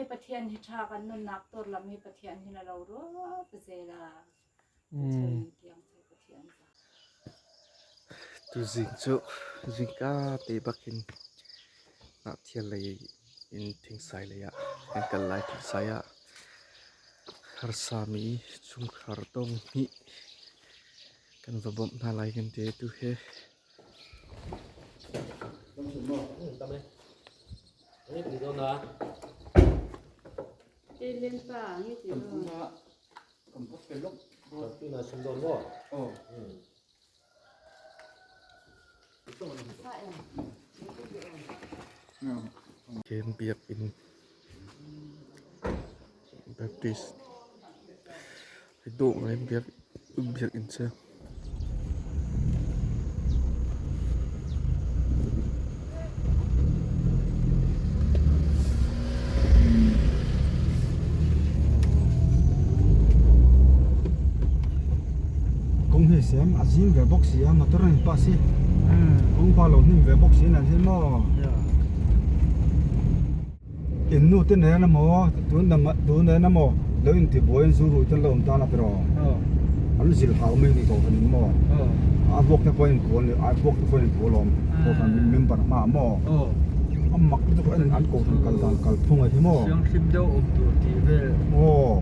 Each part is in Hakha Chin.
Pathian hi ṭha kan nunnak tur lam hi Pathian hi na lo ruap zela. Pathian kiang cu Pathian za. Tuzing cu zingka te bakin Hnahthial lei in Thingsai lei ah kan kal lai. Thingsai ah harsami chungkhar tong hnih kan va bawmh hna lai kan ti. Tu hi Biakinn Baptist dawh ngai biakinn cu. Kawng hi sem a zing ve bawk si a motor an pass hi kawng pa lo hnim ve bawk si nan hi maw in nu te nen emaw tun tun nen emaw lo in ti buai in zu rui ten lo awm tan a tiraw an zil hau mai ni tawh kan in maw a vuak te pawh in pawl a vuak te pawh in pawl awm kohhran member hma maw a mak lutuk an an kohhran kal dan kal phung a hi maw Thianghlim deuh awm tur tih vel. Aw.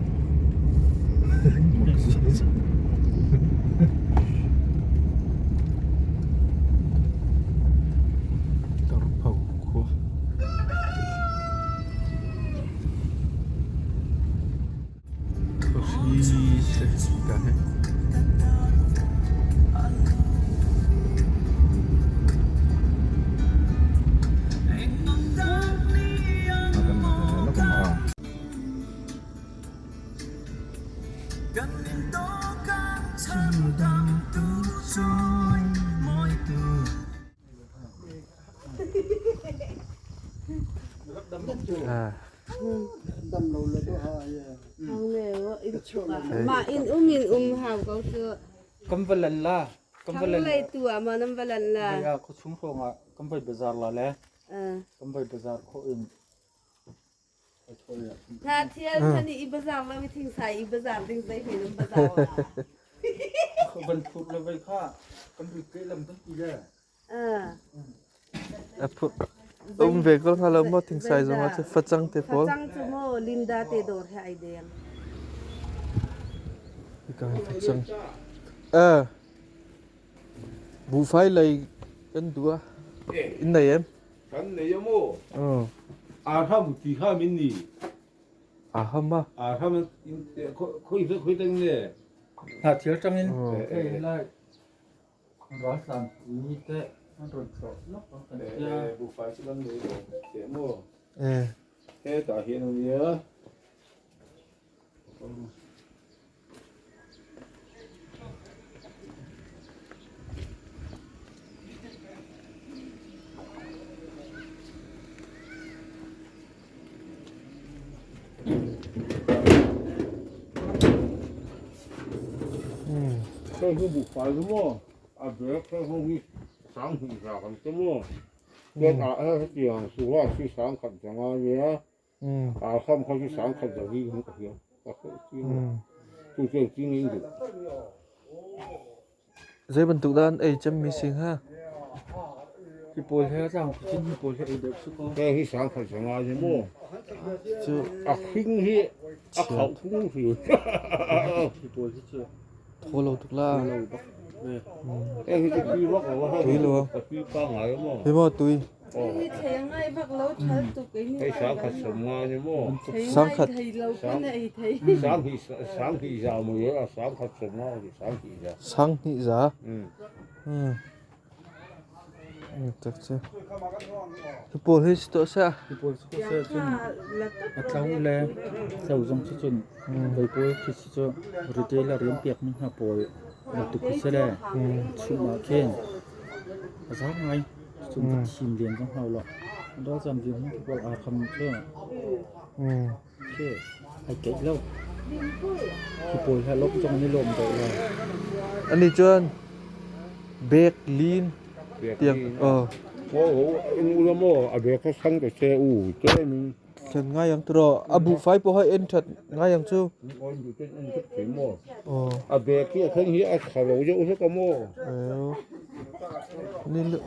Tarpho khua. Mah in um in um hau ko cu. Kan va lan la. Kan va lan. Thanglei tu ah maw nan va lan la? Hei ah khuachung hrawng ah kan voi bazar la le. Kan voi bazar khawh in Hna thial than i bazar lo i thingsai i bazar ding zei he nan bazar la. Van phur le vei kha kan rit ke lam kan ti le. A phur um ve ko hnga lo maw thingsai zong ah cu facang te pawl. Facang cu maw Linda te dawr he ai deng. Hika facang. Buhfai lei kan duh a. In nei em? Kan nei a maw? Ahram ti kha min ni. Aham a. Ahram khoi khoi tang ne. Ha thil tang in hei lai raltlan ni te an ron thlawh lok kan tia. Buhfai chu kan nei lo te maw? He ta hian ania. Hei hi buhfai hi maw a bag hei ho hi 20 za kan ti maw chuan ah hetiang suha hi 10,000 zanga ania A kham kha chu 10,000 za hi ka hria ka hrilh chiang a chu chuan ching in duh. Zei bantuk dah an ei cemmi si hnga? Hi pawl he a tlang cun hi pawl he ei deuh su ko. Hei hi 10,000 za nga ni maw? Cu A hring hi a khauh phung hri. Hi pawl hi cu thaw lo tuk la. lo bak. Hei hi chu tui vak lo a Tui lo. A tui pa ngai a maw? Hi maw tui? Hei 10,000 sawmnga ni maw? 10,000. 20 za maw ye a 10,000 sawmnga ti 20 za. 20 za. Tak cu. Hi pawl hi si tuah seh. Hi pawl si tuah seh cun a tlo le tlo zong cu cun voi pawl khi si cu retailer rian piak mi hna pawl bantuk khi si le chum ah khin a za ngai. Cun ka thim len zong hau lo. Ralzam rian hi pawl aa kham cu. Khi ai keih lo. Hi pawl he lawm zong ni lawm deuh lo. Ani cun bek lin tiang oh. Wo in u la mo a bek kha sang te che u te min. Thlen ngai ang tiro. A buhfai pawh hi en ṭhat ngai ang chu. Aw. A bag hi a thleng hi a tha lo deuh hlek a maw? Ni le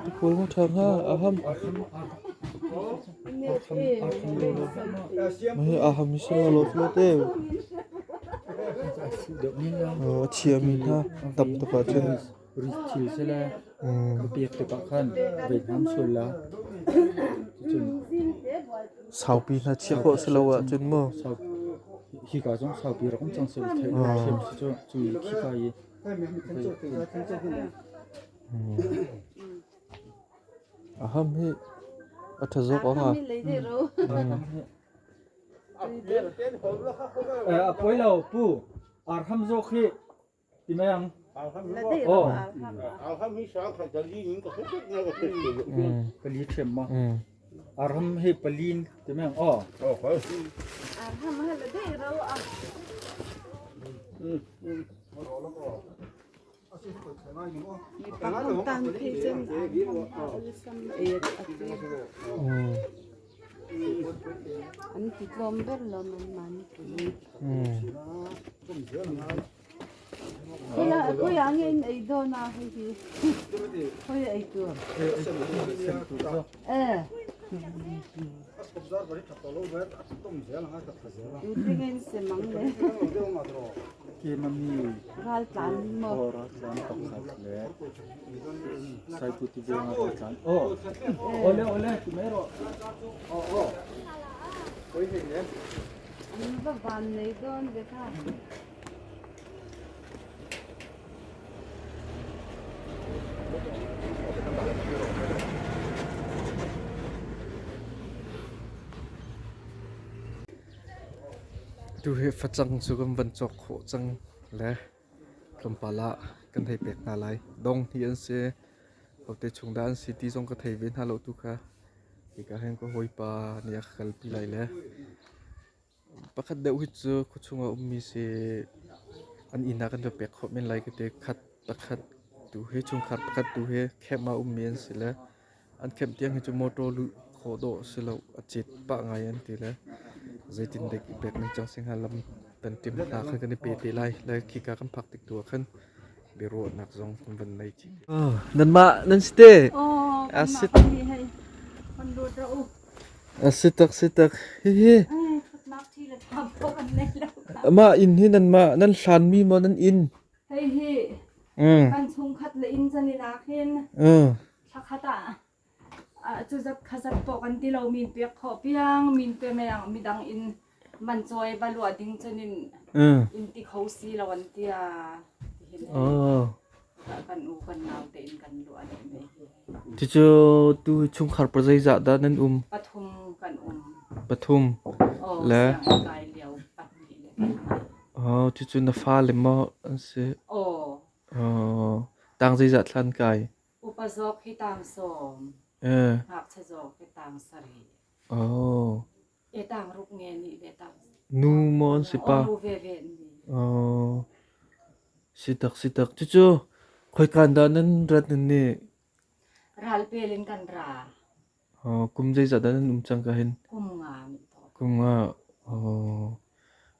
ti pawl nga ṭha hnga a ham. Hi a ham hi si lo lo te. A chia mi hna tam tuk ahcun. Ri thil sile ka pek tikah khan vei hmang sual la. Cucun Saupi hna chiah khawh si lo ahcun mu. Hika zong saupi rak um cang seh theih lo thiam si cu cu i khika i A ham hi a ṭha zawk ang a. A poi lo pu arham zawk hi Ti mai ang. Oh. Pali thiam ma. Arham hi palin ti mai ang. Oh. Arham ha la dei ro a. Tan phei chen arham ha e An ti tlawm ber lo man man. Khawi ah nge in ei dawn a hei hi? Khawi ei tur? Eh. Tu te nge in sem ang le? Ke mami. Ral tlan maw? Oh, ral tlan pakhat le Saiputi veng ah ral tlan. Oh. Ole ole ti mai rawh. Oh oh. An va van nei dawn ve kha. Tu hi facang cu kan van cawk khawh cang le tlawmpal ah kan hei pek hna lai. Dong hi an si. Hote chung dah an si ti zong ka thei ve hna lo tu kha. Hika hin ka hawipa nih a ka kalpi lai le pakhat deuh hi cu khuachung ah ummi si an inn ah kan va pek khawh men lai ka ti. Khat pakhat tu hi chungkhar pakhat tu hi camp ah ummi an si le an camp tiang hi cu motor luh khawh dawh si lo a cit pah ngai an ti le zeitin dek i pek ning cang si hnga lam kan tim hna khan kan i pe te lai le khika kan phak tik tu ah khan biaruahnak zong kan van nei chih. Nanmah nan si te? Oh, A si kanmah hi hei kan lut ra u. A si tak si tak. Hihi. Thutnak thi le tham pawh kan nei lo. Mah inn hi nanmah nan hlanmi maw nan inn? Hei hi kan chungkhat le inn can i lak hin thlakhat ah cu zat kha zat pawh kan ti lo min pek khawh piang min pe meng midang in man cawi va luah ding cun in in ti kho si lo an tia tihin kan u kan nau te in kan luah dih me hi. Cucu tu chungkhar pa zeizah dah nan um? Pathum kan um. Pathum. Oh, Le? Sianginn kai lio pahnih le pahnih. Oh, cucu na fale maw an si? Oh. Oh, tang zeizah thlan kai? Upa zawk hi tang sawm. Eh. Ngakchia zawk hi tang sarih. Oh. E tang ruk nge nih le tang. Nu maw an si pa? Oh, nu ve ve ni. Oh. Si tak si tak. Cucu khoikan dah nan rat nan nih? Ral pel in kan ra. Oh, kum zeizah dah nan um cang ka hin? Kum nga mi to. Kum nga. Oh.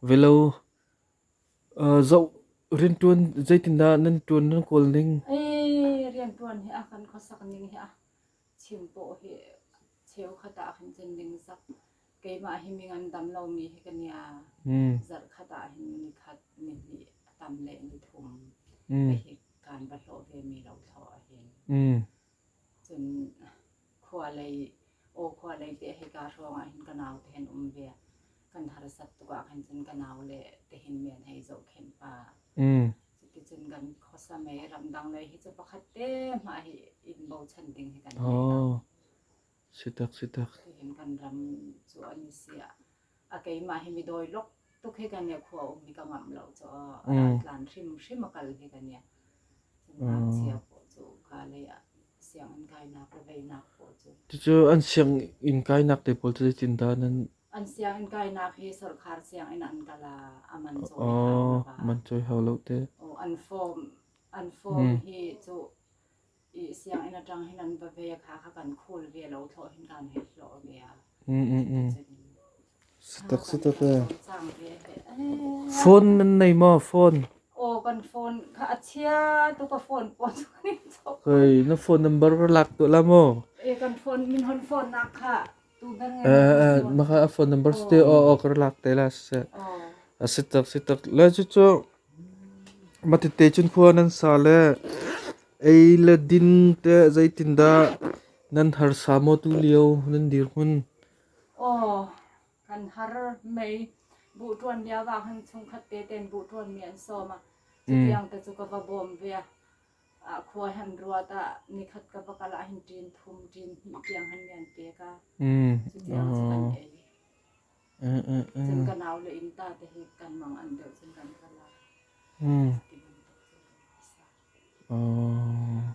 Velo Zoh rianṭuan zeitindah nan ṭuan nan kawl ning? Ee, rianṭuan hi a kan khuasak ning hi a chim pawh hi cheukhat ah khin cun ningzak keimah hi mi ngandam lomi hi ka nia zarhkhat ah hin nikhat nihnih a tam le nithum ka hi kaan va hlawh ve mi lo thlo ah hin cun khua lei aw khua lei te hika hrawng ah hin ka nau te hin um ve kan harsat tuk ah khan cun ka nau le te hin men hei zohkhenh pa cuticun kan khuasa mei ramdang lei hi cu pakhat te mah hi in bochan ding hi kan nei lo. Si tak si tak. Hin kan ram cu an si a keimah hi mi dawi lok tuk hi kan khua um hi ka ngamh lo cu tlan hrim hrim a kal hi kan ya cun ngakchia paw cu ka lei ah sianginn kainak le veinak paw cu. Cucu an sianginn kainak te pawl cu zeitindah nan An sianginn kainak hi sorkhar sianginn an kal ah a man cawi Oh, man cawi hau lo te. Oh, an form an form hi cu i sianginn atang hin an va ve kha kha kan khul ve lo thlo hin kan hei hlo ve a. Sitak sitak e. Phone nan nei maw phone? Aw kan phone kha a chia tu ka phone pawn cu kan in chok. Kei na phone number ka lak tuah la maw? E kan phone min hon phone nak kha tu ber ngai. Eh eh maka a phone number ste aw aw ka lak te la se. A sitak sitak le cu cu matete cun khua nan sa le ei le din te zeitindah nan harsa maw tu lio nan dirhmun? Aw, kan har mei. Buh ṭuan lio ah khan chungkhat tete in buh ṭuanmi an sawm a. Cutiang te cu ka va bawm ve. Ah khua han ruat ah nikhat ka va kal ah hin ṭin thum, ṭin hnih tiang han mi an pek a. Cutiang cu kan ei. Cun ka nau le innta te hi kan mang an deuh cun kan kal a. Ti bantuk cu kan sa.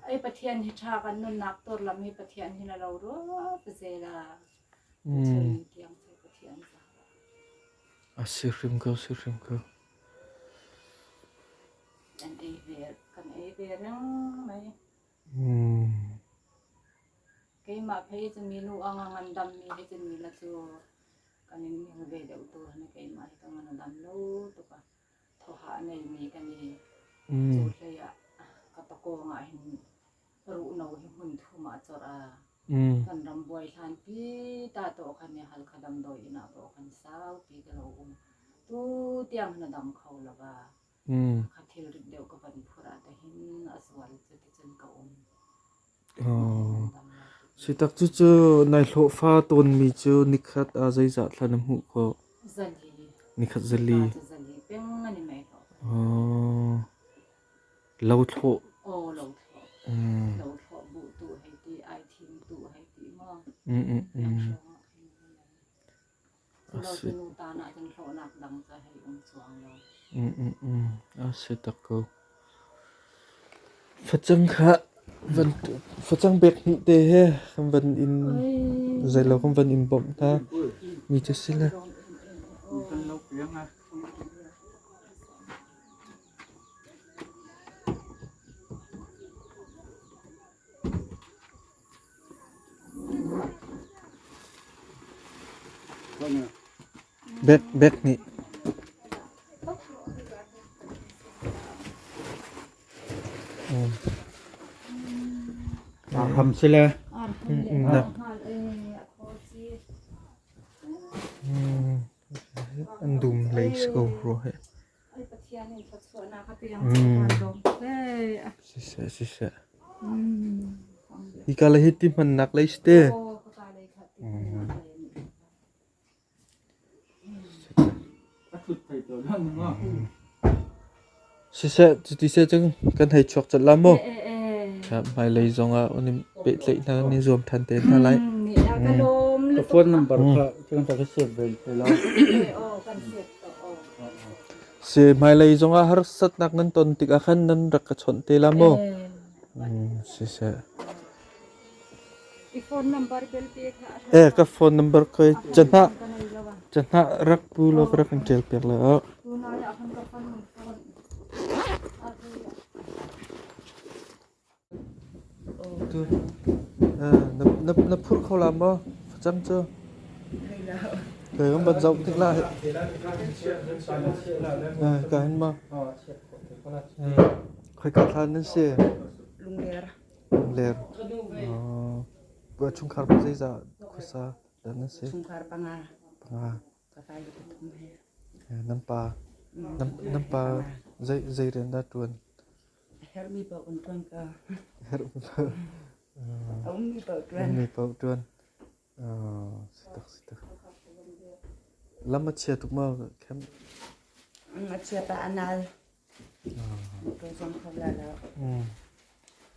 Ei Pathian hi ṭha kan nunnak tur lam hi Pathian hi na lo ruap zela. Chun tiang cu Pathian za. A si hrim ko, si hrim ko. Kan ei ve, kan ei ve reng mai. Keimah phei cu minu a ngandam mi hi cu mi la cu kan in ning ve deuh tu hani keimah hi ka ngan a dam lo tuk a. Thawha a neimi kan i cu hlei ah ka pakawng ah hin ruhno hi hmun thum ah chawrh a kan ram buai hlan pi ta to khan i Halkha damdawi inn ah to khan saupi ka lo um tu tiang hin a dam kho lo va kha thil rit deuh ka van phur ah te hin a zual cu ti cun ka um. Sitak cucu nai hlawhfa tawnmi cu nikhat ah zeizah thla na hmuh khawh? Zali. Nikhat zali. Zali peng an i mei hlawh. Lo thlawh. Aw lo thlawh. Lo thlawh bu tu hei ti ai thim tu hei ti maw. Lo cu nu ta na cun hlawhnak dang ca hei um chuang lo. A si tak ko. Facang kha van facang bek hnih te he kan van in zeilo kan van in bawmh hna mi cu si le. Bek bek nih. Ham si le. An dum lei si ko rua he. Siseh siseh. Hika le hi ti hmannak lei si te. Siseh cuti seh cun kan hei chuak colh la mu. Hmailei zongah an in pehtlaih hna kan i zuam ṭhan te hna lai. Ka phone number kha kan ka save ve te la. Si hmailei zongah harsatnak nan ton tikah khan nan rak ka chawnh te la mu. Siseh. Eh ka phone number kai canah canah rak pu law ka rak in ṭial piak lai ah. Tu na na na phurh kho la maw facang cu? Kai kan van zoh tik lai. Ka hin ma. Khoi ka thlan nan si? Lungler. Lungler. Chungkhar pa zeizah khuasa dah nan si? Chungkhar panga. Panga. Ka fale pathum he. Nan pa nan pa zei zei rian dah ṭuan? A herhmi paoh kan ṭuan ko. Herhmi paoh. A ummi paoh ṭuan. Ummi paoh ṭuan. Sitak sitak. Lam a chia tuk maw khem? A chia pa a nal. Motor zong kho la lo.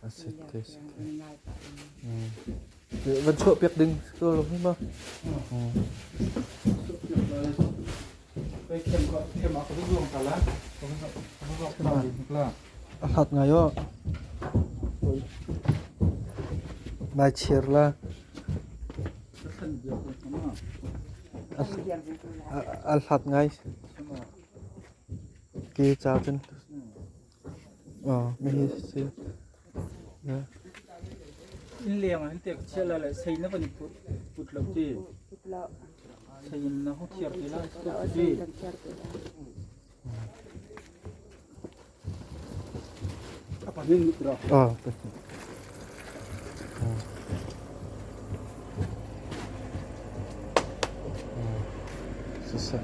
A si te si te. Van chuah piak ding ko lo hi ma. A hlat ngai o. Nai chir la. A hlat ngai. Ke ca cun mi hi si. Inn leng ah hin tek chia la le sei na van put lo ti. Thei in na hung thiar te lai. Ah, Siseh.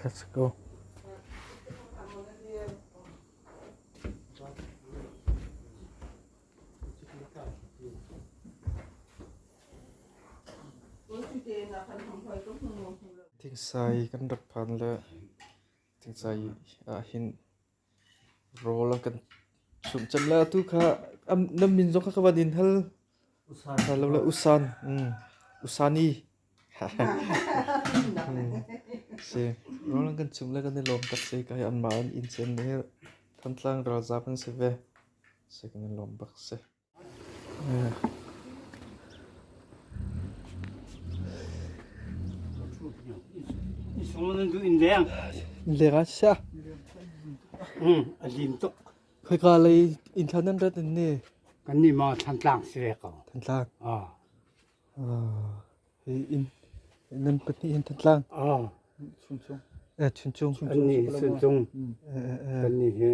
Let's go. Thingsai kan rak phan le thingsai ah hin rawl an kan chumh cem le atu kha na min zong kha ka van in hal. Usan. Lo le Usan. Usani. Si. Rawl an kan chumh le kan i lawm tak si ka hi anmah an inn cem ne Thantlang ralzaam an si ve. Si kan i lawm bak si. Leng ah sia. A lim tuk. Khoika lei inn thlan nan rat in ni? Kan nih ma Thantlang si ve ko. Thantlang. Ah. Hi inn nan pahnih in Thantlang. Ah. Chuncung. Eh Chuncung. Kan nih Chuncung. Kan nih hi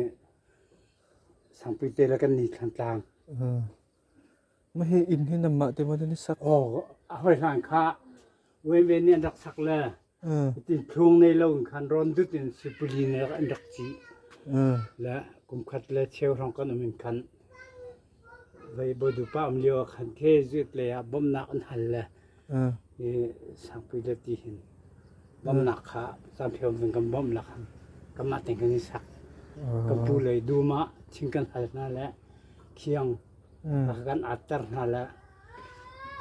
Sangpui te le kan nih Thantlang. Mah hi inn hi nanmah te maw nan i sak? Aw, a hoi hlan kha Wen nih an rak sak le tin thlung nei lo in khan rawn dut in sipuli ne an rak cih. Le kum khat le cheu hrawng kan um in khan vei bodupa um lio ah khan khe zuit le ah bawmhnak an hal le i sangpui le ti hin bawmhnak kha caan pheu kan bawmh la khan kanmah ten kan i sak. Kan pu lei dum ah thing kan hal hna le khiang kan atter hna le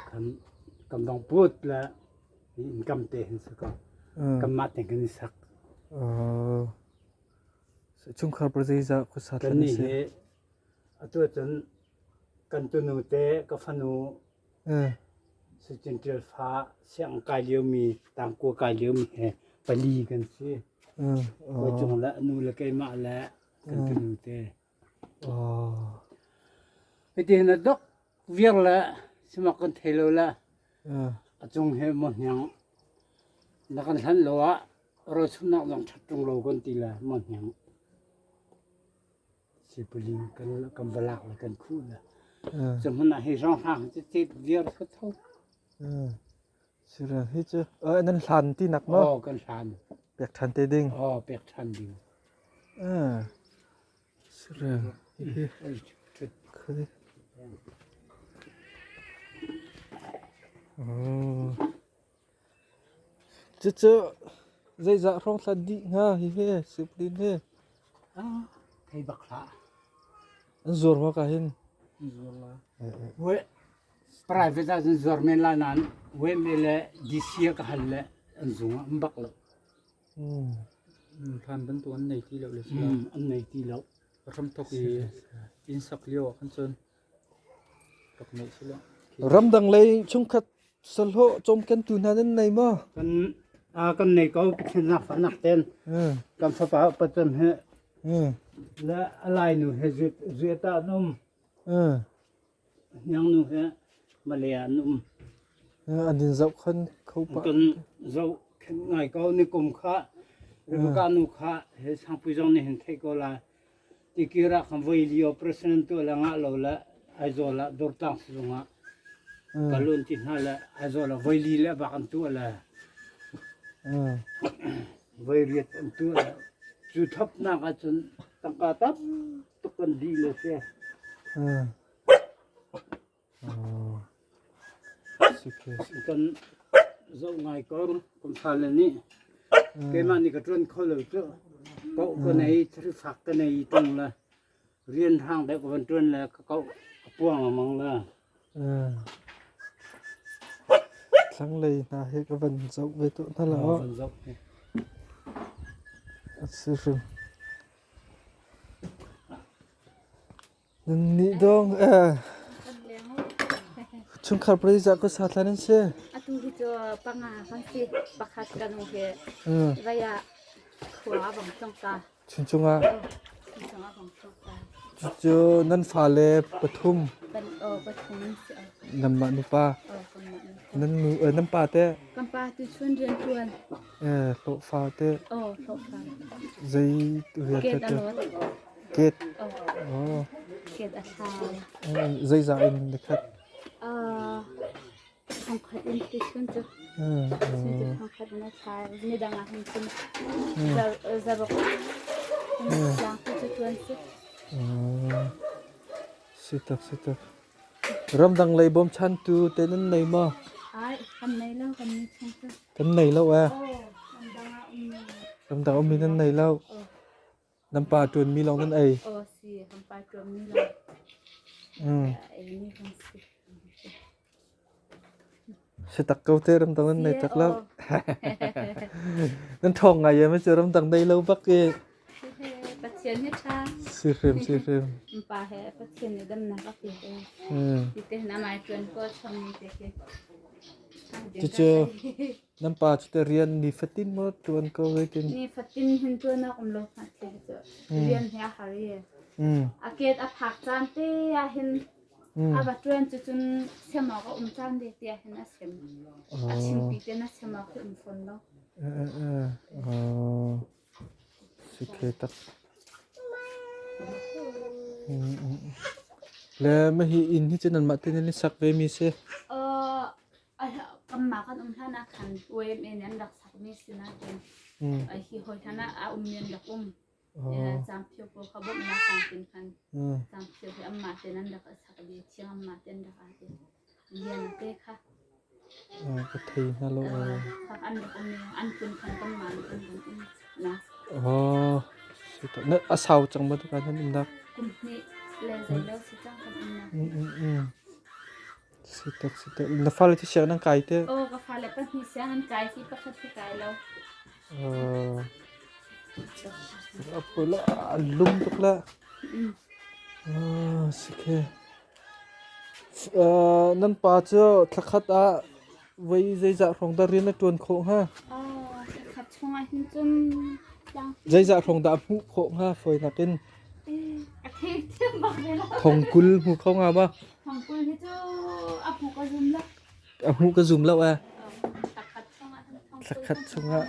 kan kan dong put le income te hin si ko kanmah ten kan i sak. Chungkhar pa zeizah khuasa kan nih hi atu cun kan tunu te ka fanu Sucin fa siang kai liomi tangkua kai liomi he pali kan si. Kawi cung le nu le keimah le kan tunu te. Hiti hin a dok viar le simak kan thei lo le a cung he maw hniang na kan hlanh lo ah rawlchumnak zong ṭhat ṭung lo kan ti le maw hniang sipulin kan kan va lak le kan khuh le cu hmun ah hi hrawnghrang cu tit viar kha tho. Sira hi cu nan hlan ti nak maw? Aw kan hlan. Pek ṭhan te ding. Aw pek ṭhan ding. Sira hi hi. Cucu zeizah hrawng thla dih hnga hihi siplin hi? Thei bak hlah. An zuar maw ka hin? Zuar la. We private ah cun zuar men la nain we le DC ah ka hal le an zung ah an bak lo. Hlan bantuk an nei ti lo le sila. An nei ti lo. Hramthok i inn sak lio ah khan cun rak neih sila. Ramdang lei chungkhat sahlawh cawmkentu hna nan nei maw? Kan kan nei ko Pathian zaangfahnak ten. Kan fapa pacem he le a lai nu he zuet ah an um. Hniang nu he Malay ah an um. An in zohkhan kho pah. Kan zohkhenh ngai ko ni kum kha Rebecca nu kha he Sangpui zong nih hin theih ko lai. Tikir ah khan voi lio president tu le ngah lo le Aizawl ah Durtlang sizung ah kalun ti hna le Aizawl ah voi li le bak an tuah le voi riat an tuah le cu thapnak ahcun tangka tam tuk kan dih le si. Kan zoh ngai ko kum fale nih keimah nih ka ṭuan kho lo cu koh ka nei thil fak ka nei ṭung le rian hrang deuh ka van ṭuan le ka koh a puang lengmang le. Thlanglei hna hi ka van zoh ve tuah hna la aw. Van zoh. A si hrim. Nan nih dong eh. Chungkhar pariza ko sa thlan an si. Atu hi cu panga kan si. Pakhat kan u he vaya khua bang tlong ta. Chuncung ah. Chuncung ah bang tlong ta. Cucu nan fale pathum. Pan o pathum an si. Nanmah nupa. Nan nu nan pa te. Kan pa tu chun rian tuan. Eh hlawhfa te. Oh hlawhfa. Zei rian Ket a lot. Ket. Oh. Ket a thlau. Zeizah in na khat? Thongkhat in ti chun cu. Chun cu thongkhat in a thla. Midang ah hin cun zaruk. Tlang tu cu tuan si. Si tak si tak. Ramdang lei bawmchantu te nan nei maw? Ai, kan nei lo kan ni chung cu. Kan nei lo eh. Oh, ramdang ah um. Ramdang ummi nan nei lo. Nan pa ṭuanmi lawng nan ei. Aw si, kan pa ṭuanmi lawng. Ei mi kan si. Si tak ko te ramdang nan nei tak lo. Nan ṭhawng ngai em cu ramdang nei lo bak i. Pathian hi ṭha. Si hrim si hrim. Pa he Pathian nih damnak a pek e. Ti te na mai ṭuan ko chom ni te khi. Cucu Nan pa cu te rian nifatin maw ṭuan ko zeitin? Nifatin hin ṭuan awk um lo hmanh thil cu rian he a har i a ket a phak caan te ah hin a va ṭuan cu cun sem awk a um caan te te ah hin a sem. A chimpi ten a sem awk hi um fawn lo. Si khe tak. Le mahi inn hi cu nanmah te nan i sak ve mi si? Kanmah kan um hlan ah khan YMA nih an rak sakmi si nain hi hawi hlan ah a ummi an rak um. Cangphio pawl kha bawmhnak kong tin khan cangphio hi anmah tein an rak i sak dih, thiang anmah tein an rak aa ti. Lian te kha. Ka thei hna lo. An rak um i an tlun khan kanmah nih kan vun um na. A sau cang maw tukan nan umnak? Kum hnih le zeilo si cang kan umnak. Si tak si tak. Na fale cu sianginn an kai te? Aw ka fale pahnih sianginn kai hi pakhat hi kai lo. A la a lum tuk la. Si khe. Nan pa cu thlakhat ah voi zeizah hrawng dah rian a ṭuan khawh hnga? Thlakhat chungah hin cun Zeizah hrawng dah a hmuh khawh hnga fawi nakin? A thei thiam bak ve lo. Thong 20 hmu kho hnga ma? Thong 20 hi cu a hmuh ka zum lo. A hmuh ka zum lo eh. Thlakhat chungah Thlakhat chungah.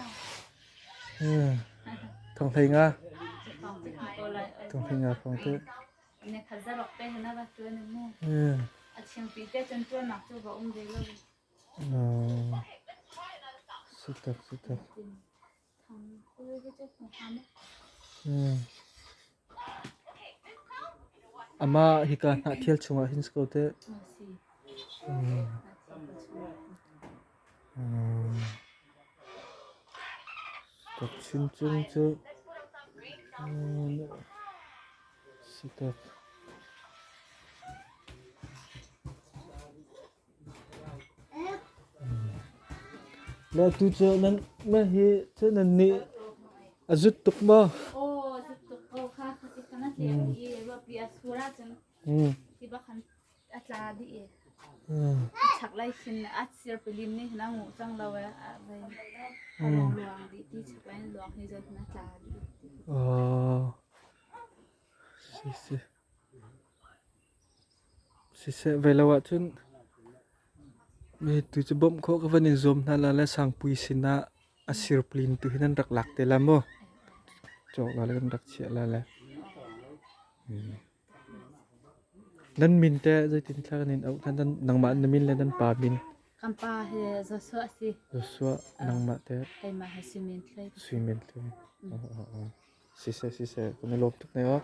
Thong 15. Thong 15 hrawng te. Ne khat zarok te hna va tuan mu. A chimpi te cun tuan nak cu va um ve lo. Si tak si tak. Amah hika hnahthil chungah hin si ko teh. Tak chinchin cu si tak. Le tu cu nan mah hi cu nan nih a zut tuk maw? Aw, zut tuk ko kha khati khan a tlem i ruahpi a sur ahcun ti bak khan a tla dih i chaklei khin a sir pilin nih hin a nguh cang lo e a vei a luang luang dih ti chaklei in luang hi zon hin a tla dih. Oh, si si. Siseh ve lo ahcun mi tu cu bawmh khawh ka van in zuam hna la le Sangpui sinah a sirplin tu hi nan rak lak te la mu. Cawk la le kan rak chiah la le. Nan min te zeitin thla kan in auh hna nan nangmah na min le nan pa min. Kan pa he Joshua a si. Joshua nangmah te. Keimah he Suimen Thlei. Suimen Thlei. Siseh siseh kan i lawm tuk ne aw.